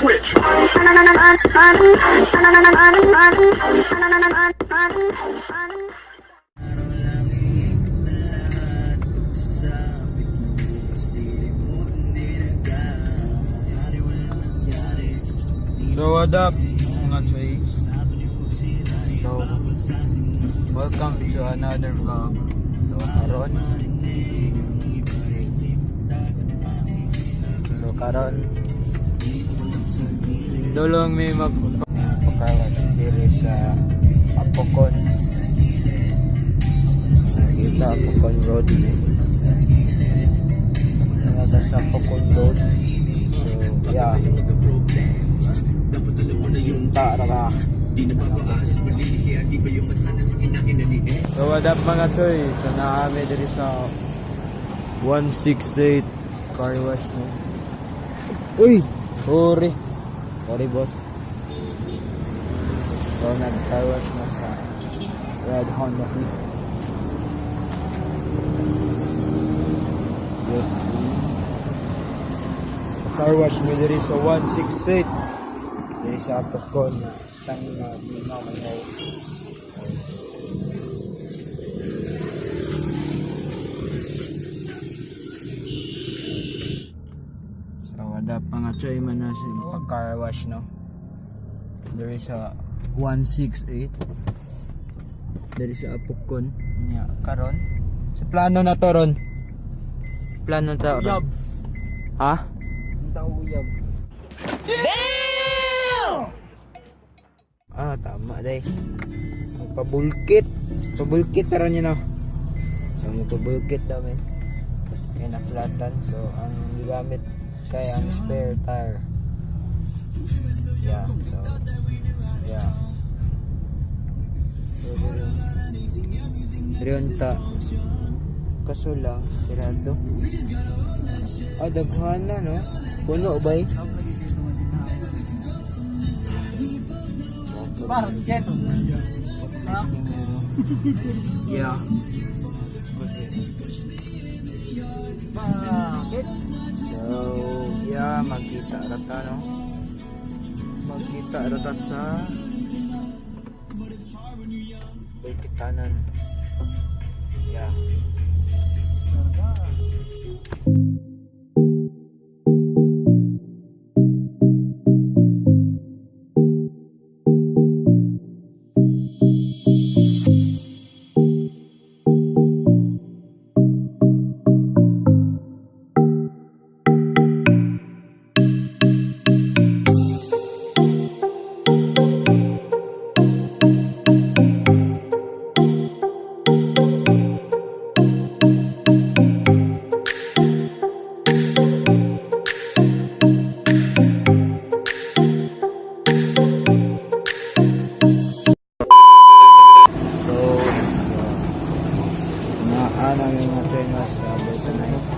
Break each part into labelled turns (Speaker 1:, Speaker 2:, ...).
Speaker 1: Switch.
Speaker 2: So what up, mga choy? So welcome to another vlog. So karon dulong may magpakalat diri sa Apokon. Kita Apokon Road ni. Nasa sa Apokon Road. So yeah. Ta ra ka. So what up, mga toy? So naa mi diri sa 168 car wash, no? Uy! Sorry. Sorry, boss. So nag car wash na sa Red Honda Fit. Yes. Sa car wash mi diri sa 168. Diri sa Apokon na tang mga mga. So what up, mga choy, man na si pag car wash, no? There is a 168. There is a Apokon. Nya karon. Sa plano na to ron. Plano ta ron.
Speaker 3: Uyab.
Speaker 2: Ha?
Speaker 3: Ang uyab.
Speaker 2: Ah, tama day. Magpabulkit. Pabulkit ron yun, no? So magpabulkit daw eh. Kaya naplatan. So ang gigamit kay ang spare tire. Yeah, so yeah. So diri ta. Kaso lang, sirado. Ah, daghan na, no? Puno ba eh?
Speaker 3: Bakit?
Speaker 2: Yeah.
Speaker 3: Bakit?
Speaker 2: So, yeah, magkita ra ta, no? Magkita ra ta sa Bulkitanan. Yeah. So, naa na yung mga trainers sa Vulcanize.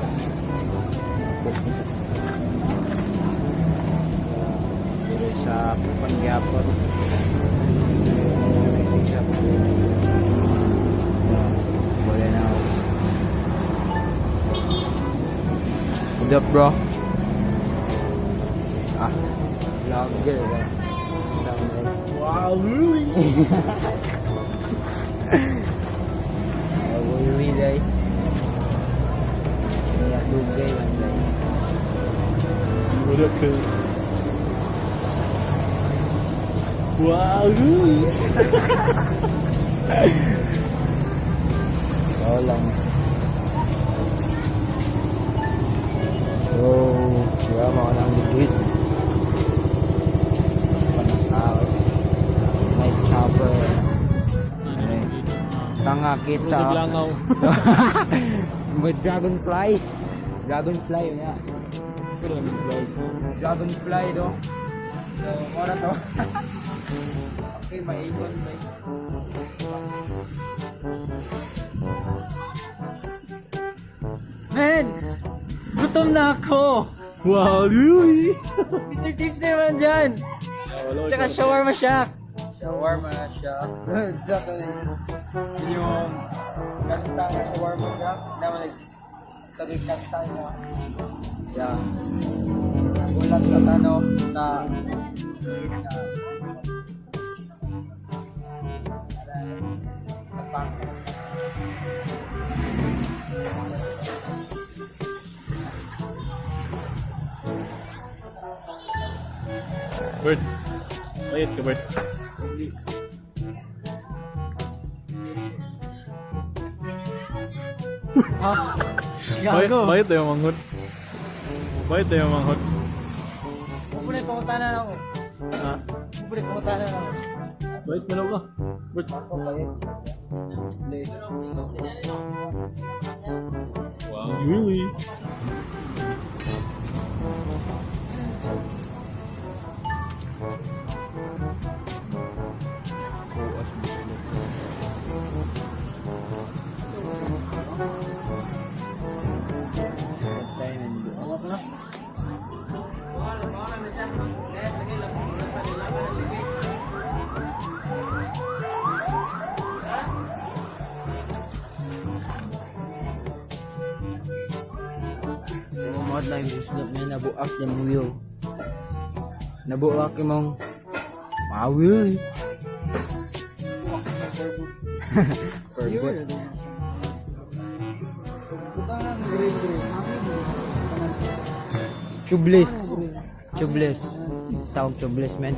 Speaker 2: Dito sa Pangyapon. Wala na ako. What up, bro? Ah, vlogger ba? Sound.
Speaker 3: Wow, really?
Speaker 2: Uwi day. Kaya dugay man day.
Speaker 3: What up, cuz? Wow, really?
Speaker 2: Oo lang. So, yeah, mga nang ligid. Panakaw. May chopper. Okay. Tanga kita.
Speaker 3: Rusog langaw.
Speaker 2: May dragonfly. Dragonfly yun ya. Dragonfly do. So, mora to. Okay, maingon ba?
Speaker 3: Man! Gutom na ako! Wow, really? Mr. Tipsy naman dyan! Tsaka Shawarma Shack!
Speaker 2: Shawarma Shack. Exactly. Yung kanta ng Shawarma Shack. Naman nag sabi kanta niya. Yeah. Ulat at ano sa sa
Speaker 1: Bert. Bayad ka, Bert. Bayad,
Speaker 3: Gago.
Speaker 1: bayad tayo manghod. Bayad tayo manghod.
Speaker 3: Pupune pangutanan ako.
Speaker 1: Ha?
Speaker 3: Pupune pangutanan ako.
Speaker 1: Bayad mo na ba? Bert. Wow, really?
Speaker 2: Umot lang yung uslop niya, nabuak yung wheel. Nabuak imong wow, wheel. Purple. Tubeless. Tubeless. Tawag tubeless, man.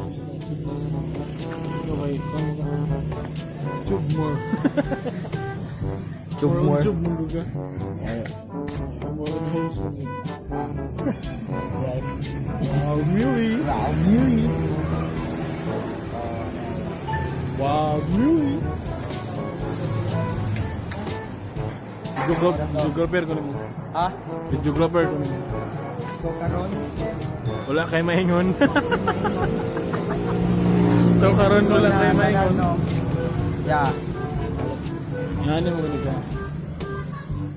Speaker 1: Okay. Tube more.
Speaker 2: Tube more.
Speaker 1: Tube more ka. More on hands. Wow, really?
Speaker 2: Wow, really?
Speaker 1: Wow, really? Videographer ko nimo.
Speaker 2: Ha?
Speaker 1: Videographer ko nimo.
Speaker 2: So, karon
Speaker 1: Wala kay maingon. So karon wala kay maingon.
Speaker 2: Ano? Yeah.
Speaker 1: Ngano mo gani siya?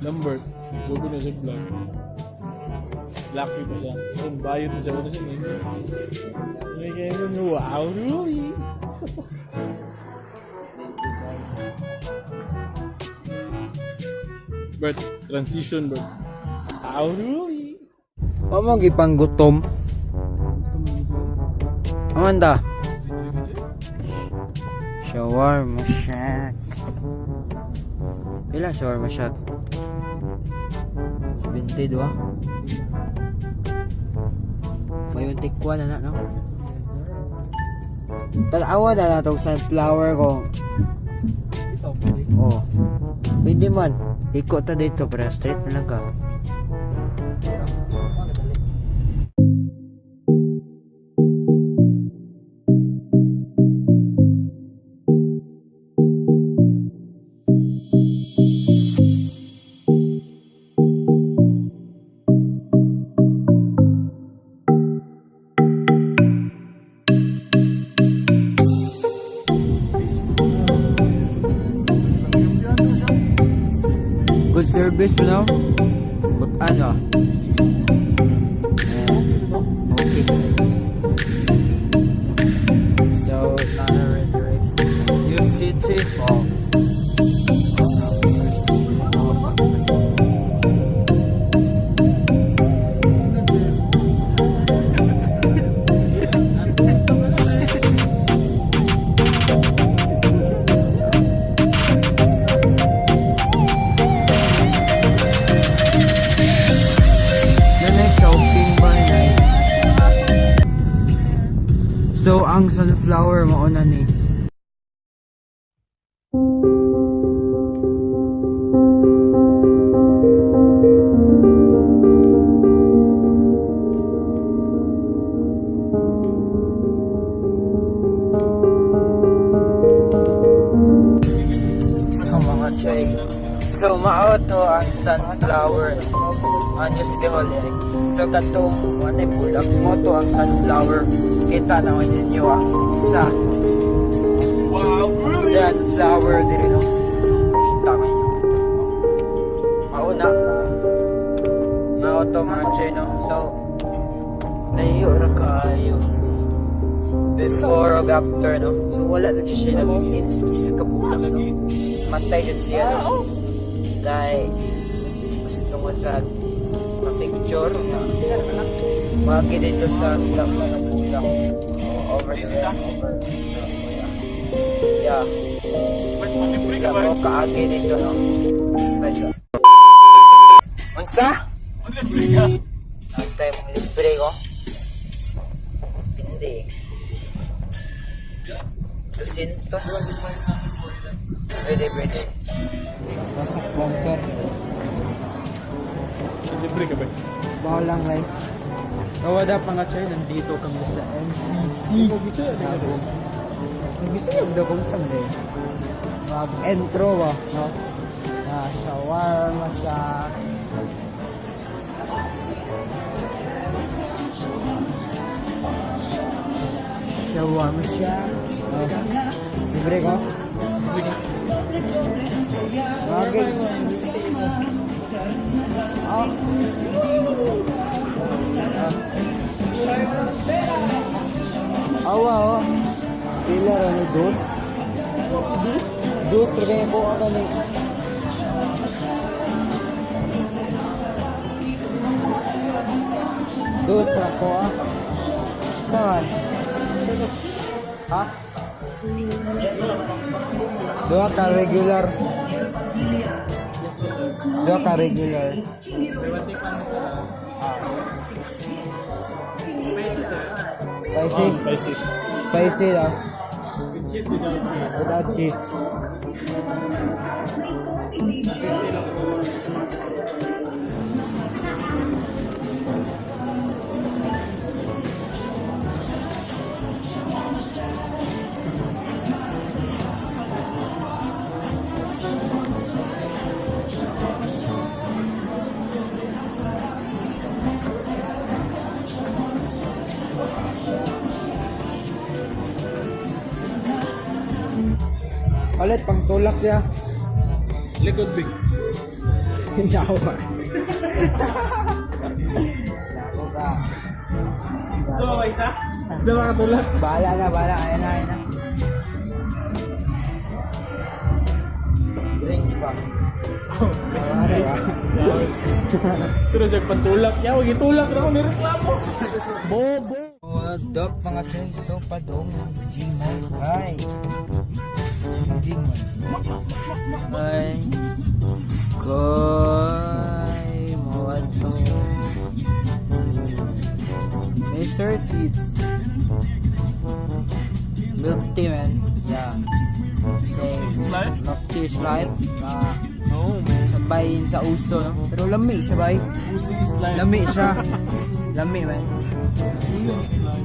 Speaker 1: Lambert, Google na siya vlog. Lucky pa siya. Karon bayot na siya wala siya maingon. May kay wow, really? Bert, transition Bert. Wow, really?
Speaker 2: Wa mo gipanggutom. Amanda. Shawarma shack. Pila shawarma shack? 72. May tikwa na na, no? Tanawa na na itong sunflower ko. Oh. Pwede man. Iko ta dito, pero straight na lang ka. Good service, you know? But ano? Eh, okay. So, another redirection. New City Hall. Nanay shopping ba night? So, ang sunflower mo na ni. So mga chay. So mao to ang sunflower. Ano City Hall eh. So katong ano bulak mo to ang sunflower. Kita naman ninyo ang isa.
Speaker 1: Wow, really?
Speaker 2: Sunflower diri no. Kita ninyo. Mao na. Mao to mga chay no. So layo ra kaayo. Before ug after no. So wala na siya nabilin isa ka bulak no. Matay jud siya no. Kay kasi tungod sa ma-picture nga. Magi dito sa Bulak. Over there, over there. Yeah.
Speaker 1: Libre ka ba?
Speaker 2: Ako kaagi dito, no? Special. Unsa?
Speaker 1: Libre ka.
Speaker 2: Nagtay mong libre ko. Hindi. 200. Pwede, pwede. Pasok bumper.
Speaker 1: Libre ka ba?
Speaker 2: Bawal lang, right? Kawada pa nga, sir, nandito kami sa NCC.
Speaker 1: Bisa,
Speaker 2: Gusto niyo daw kung saan eh. Mag-intro ba, no? Na shawarma siya. Shawarma siya. Oh. Libre ko? Bakit? Oh. Awa oh. Pila ra ni dos? Dos ra ko ka ni. Dos ra ko ah. Saan? Ha? Duha ka regular. Duha ka regular. Spicy.
Speaker 1: Spicy.
Speaker 2: Spicy lang.
Speaker 1: With cheese, without cheese.
Speaker 2: Without cheese. Ulit, pang tulak niya.
Speaker 1: Likod big.
Speaker 2: Nawa. Nako ka.
Speaker 1: Gusto mo ba isa? Gusto mo katulak?
Speaker 2: Bahala na, bahala. Ayan na, ayan na. Drinks pa. Ano ba?
Speaker 1: Gusto na siya pantulak niya. Huwag itulak na ako, nireklamo.
Speaker 2: Bobo! What up, mga choy? So, padong ng Gmall. Hi! Mag-Gmall. Ay. Koy. Mo Mr. Tips. Milk tea, man. Yeah. So,
Speaker 1: Is life?
Speaker 2: Milk tea is life.
Speaker 1: No, man.
Speaker 2: Sabay sa uso, no? Pero lami siya, bay.
Speaker 1: Pussy is life.
Speaker 2: Lami siya. Lami, man.
Speaker 1: Pussy is life.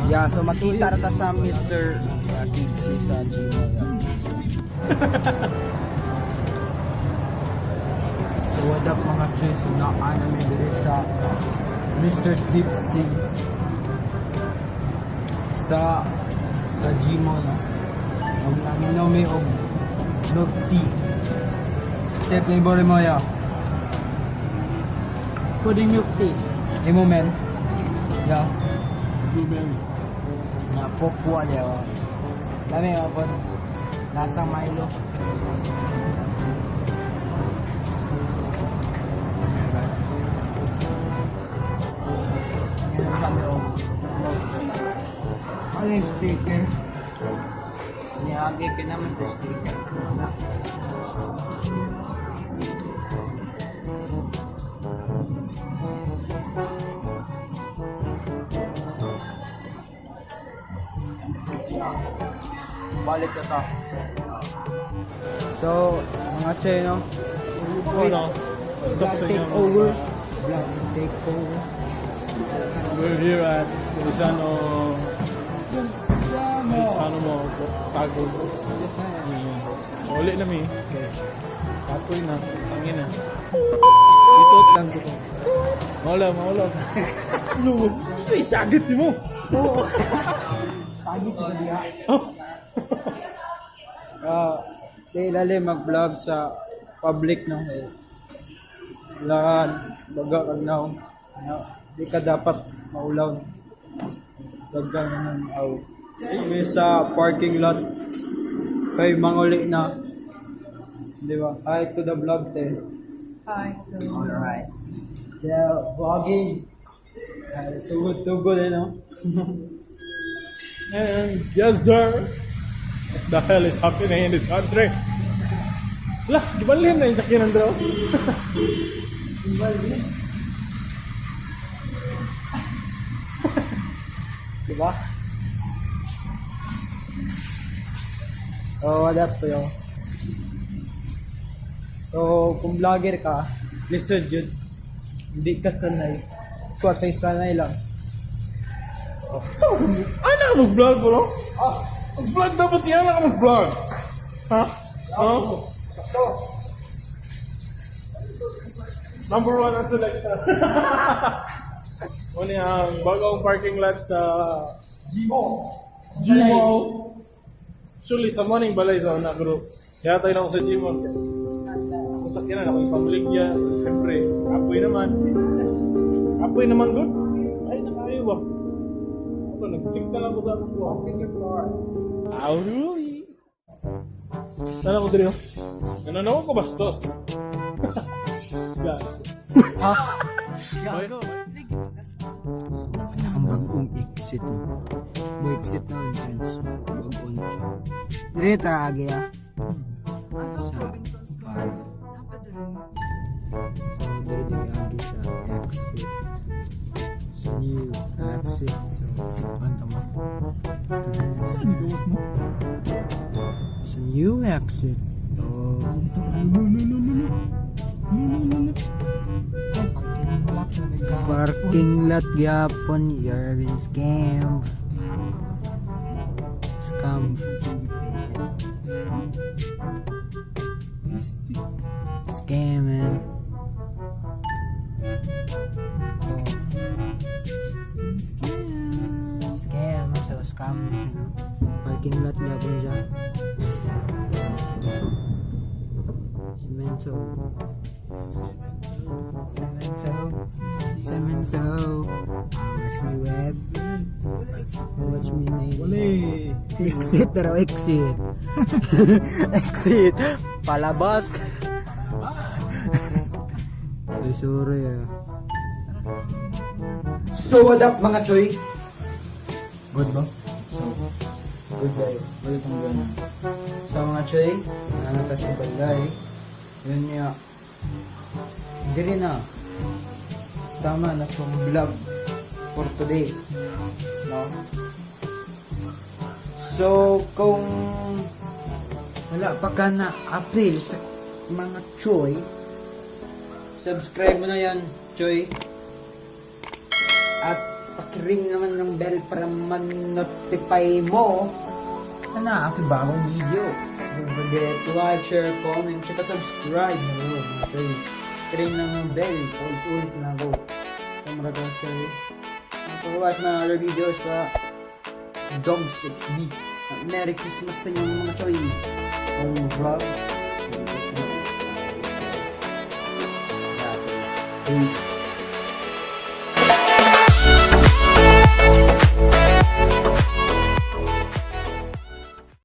Speaker 2: Yeah, so makita ra ta sa Mr. Tipsy sa Gmail. So what up, mga choy, so naa namin diri sa Mr. Tipsy sa Gmail, no. Ang namin mi og milk tea. Step flavor mo ya.
Speaker 3: Pudding milk tea.
Speaker 2: Imo, men. Yeah.
Speaker 1: Blueberry.
Speaker 2: Na kokwa niya. Dami mga po. Nasa Milo. Yun kami o. Ano yung sticker? Niyagi ka naman to sticker. Na. Balik ka ta. So, mga che, no?
Speaker 1: Ano? What's up
Speaker 2: Vlog
Speaker 1: sa
Speaker 2: take
Speaker 1: inyo?
Speaker 2: over. Vlog take over.
Speaker 1: We're here at Luzano. Luzano mo. Tago. Uli na mi. Okay. Kapoy na. Tangin na. Dito lang ko. Maula, maula. Ano? Ay, sagit ni mo.
Speaker 2: Sagit ba diya?
Speaker 1: Oh.
Speaker 2: Ah, di lalim mag-vlog sa public, no. Eh, wala ka, baga kag naong. No, di ka dapat maulaw. Vlog ka naman aw. Kami sa parking lot. Kay manguli na. Di ba? Hi to the vlog, te.
Speaker 4: Hi.
Speaker 2: Alright. So, vlogging. Sugod, sugod eh, no?
Speaker 1: And yes, sir. What the hell is happening in this country? Lah, gibalhin na yung sakyanan, bro.
Speaker 2: Gibalhin? Diba? So, what up to you? So, kung vlogger ka, listen yun. Hindi ka sanay. Kuwatay sanay lang.
Speaker 1: Ay, naka mag-vlog, bro.
Speaker 2: Ah!
Speaker 1: Mag-vlog dapat yan, naka mag-vlog. Ha? Huh?
Speaker 2: Sakto!
Speaker 1: Number one ang selecta. Ano ang bagong parking lot sa
Speaker 2: Gmo!
Speaker 1: Gmo. Actually, sa morning balay sa una, pero kaya tayo lang ako sa Gmo. Kung sakyanan ako yung pamilya, siyempre, apoy naman. Apoy naman, good. Ay, nakayo ba? Ako, nag-stick na lang ko sa akong buha.
Speaker 2: Mr. Floor.
Speaker 1: Aurui! Sana ko diri, oh. Nanonood ko bastos. Gago.
Speaker 2: Gago! Ang bagong exit no. Mo exit na yun, friends. So, bago na siya. Dire ta agi ah.
Speaker 4: Asa
Speaker 2: Sa
Speaker 4: Robinsons ko?
Speaker 2: bar.
Speaker 4: Napadulong.
Speaker 2: So dire dire agi sa exit. Sa new exit. So, banta mo.
Speaker 1: Saan gawas mo?
Speaker 2: Sa new exit. Oh,
Speaker 1: No, no, no, no, no. No, no, no, no.
Speaker 2: parking lot gyapon. You're been scammed. Scam. Scam, man. Scam. Scam. So, scam na siya, no? Parking lot gyapon siya. Cemento. Cemento. Cemento. Watch me web. Watch me nail.
Speaker 1: Wala.
Speaker 2: Exit na raw, exit. Exit. Palabas. So, sorry ah. So, what up mga choy? Good ba? So, good day. Wala pang ganun. So, mga choy, nanata sa balay. Yun niya. Diri na. Tama na itong vlog for today. No? So, kung wala pa ka na appeal sa mga choy, subscribe mo na yan, choy. At pakiring naman ng bell para man-notify mo na na bagong video. Don't forget to like, share, comment, tsaka subscribe na rin, mga choy. Ring ng bell, ulit-ulit na ako. So, maraming choy. Don't watch my other videos pa. Dog 6B. Merry Christmas sa inyong mga choy. Ang vlog. Peace.